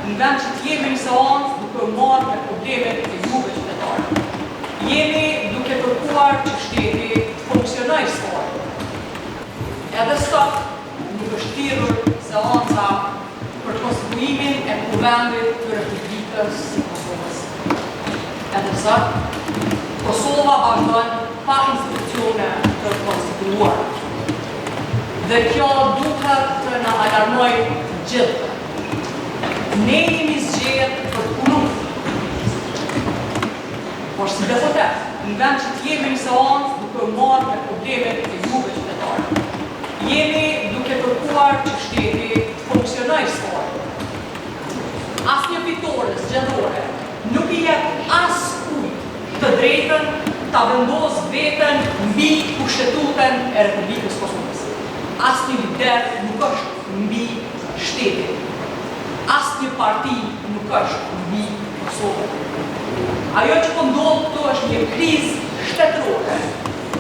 në vend që të jemi në seancë duke u marrë me problemet e juve qytetarë, jemi duke kërkuar që shteti të funksionojë së pari. Edhe sot nuk është thirrur seanca për konstituimin e Kuvendit të Republikës së Kosovës. Edhe sot, Kosova vazhdon pa institucione të konstituuara. Dhe kjo duhet të na alarmojë të gjithëve. Ne jemi zgjedh për të punu. Por si deputet, në vend që të jemi në seancë duke u marrë me problemet e juve qytetarë, jemi duke kërkuar që shteti të funksionojë së pari. Asnjë fitore zgjedhore nuk i jep askujt të drejtën ta vendosë veten mbi Kushtetutën e Republikës së Kosovës. Asnjë lider nuk është mbi shtetin. Asnjë parti nuk është mbi Kosovën. Ajo që po ndodh këtu është një krizë shtetërore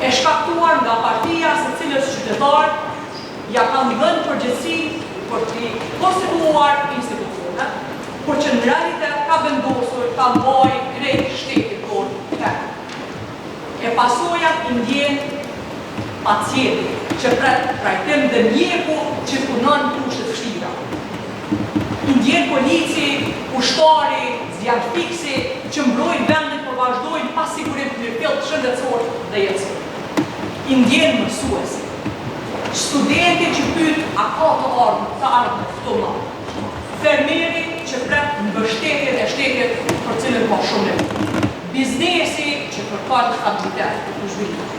e shkaktuar nga partia së cilës qytetarët ia kanë dhënë përgjegjësinë për t'i konstituuar institucionet, por që në realitet ka vendosur ta mbajë krejt shtetin tonë peng. E pasojat i ndjen pacienti që pret trajtim dhe mjeku që punon në kushte të vështira. I ndjen polici, ushtari, zjarrfikësi që mbrojnë vendin por vazhdojnë pa sigurim të mirëfilltë shëndetësor dhe jetësor. I ndjen mësuesi, studenti që pyet a ka të ardhme, të ardhme këtu ma. Fermeri që pret mbështetjen e shtetit për të cilën ka shumë nevojë. Biznesi që kërkon stabilitet për zhvillim.